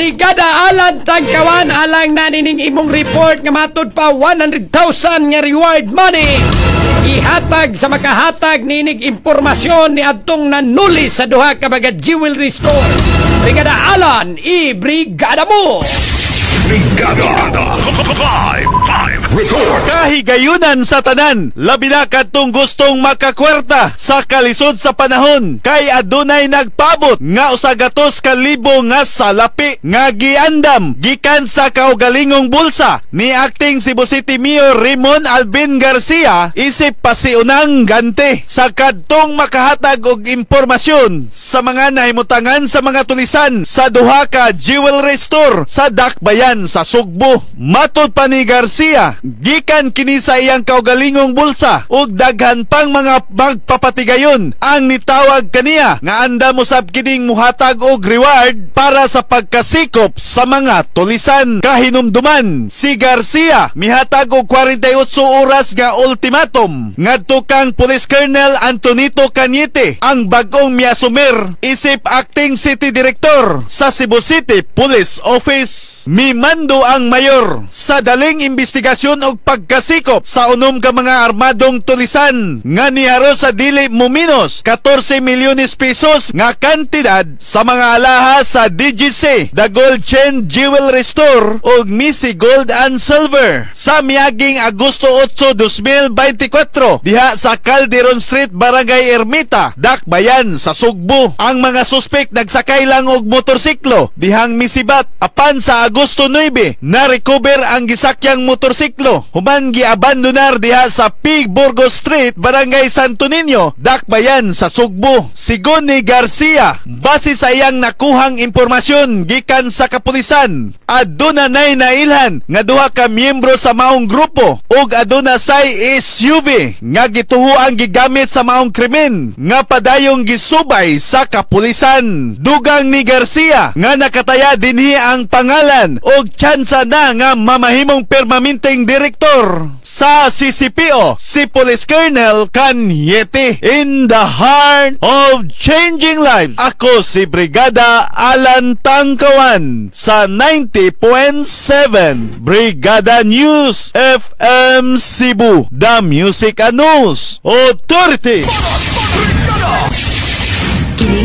Brigada Alan Tangkawan, alang na nining imong report nga matud pa 100,000 nga reward money ihatag sa makahatag ninig impormasyon ni adtong nanuli sa duha ka mga jewelry store. Brigada Alan, i-brigada mo! Brigada. Live. Live. Report. Kahigayunan sa tanan, labi na kadtong gustong makakwerta sa kalisod sa panahon, kay adunay nagpabot nga 100,000 nga salapi nga giandam gikan sa kaugalingong bulsa ni acting Cebu City Mayor Raymond Alvin Garcia isip pasiunang gante sa kadtong makahatag og impormasyon sa mga nahimutangan sa mga tulisan sa duha ka jewelry store sa Dakbayan sa Sugbo. Matod pa ni Garcia, gikan kini sa iyang kaugalingong bulsa ug daghan pang mga magpapatigayon ang nitawag kaniya nga andam usab kining muhatag og reward para sa pagkasikop sa mga tulisan. Kahinumduman, si Garcia mihatag og 48 oras nga ultimatum ngadto kang Police Colonel Antonito Cañete, ang bag-ong miasumir isip acting city director sa Cebu City Police Office. Mimando ang mayor sa daling investigasyon og pagkasikop sa unom ka mga armadong tulisan nga niharo sa dili muminos 14 milyones pesos nga kantidad sa mga alahas sa DGC, The Gold Chain Jewelry Store ug Missy Gold and Silver sa miaging Agosto 8, 2024 diha sa Calderon Street, Barangay Ermita, Dakbayan sa Sugbo. Ang mga suspek nagsakay lang og motorsiklo dihang misibat, apan sa Agosto 9 na-recover ang gisakyang motorsiklo human giabandonar diha sa P. Burgos Street, Barangay Santo Niño, Dakbayan sa Sugbo. Sigon ni Garcia, base sa iyang nakuhang impormasyon gikan sa kapulisan, aduna nay nailhan nga duha ka miyembro sa maong grupo ug aduna say SUV nga gituho ang gigamit sa maong krimen nga padayong gisubay sa kapulisan. Dugang ni Garcia nga nakataya dinhi ang pangalan og tsansa na nga mamahimong permanenteng direktor sa CCPO si Police Colonel Cañete. In the heart of changing lives, ako si Brigada Alan Tangkawan sa 90.7 Brigada News FM Cebu, The Music and News Authority. Kini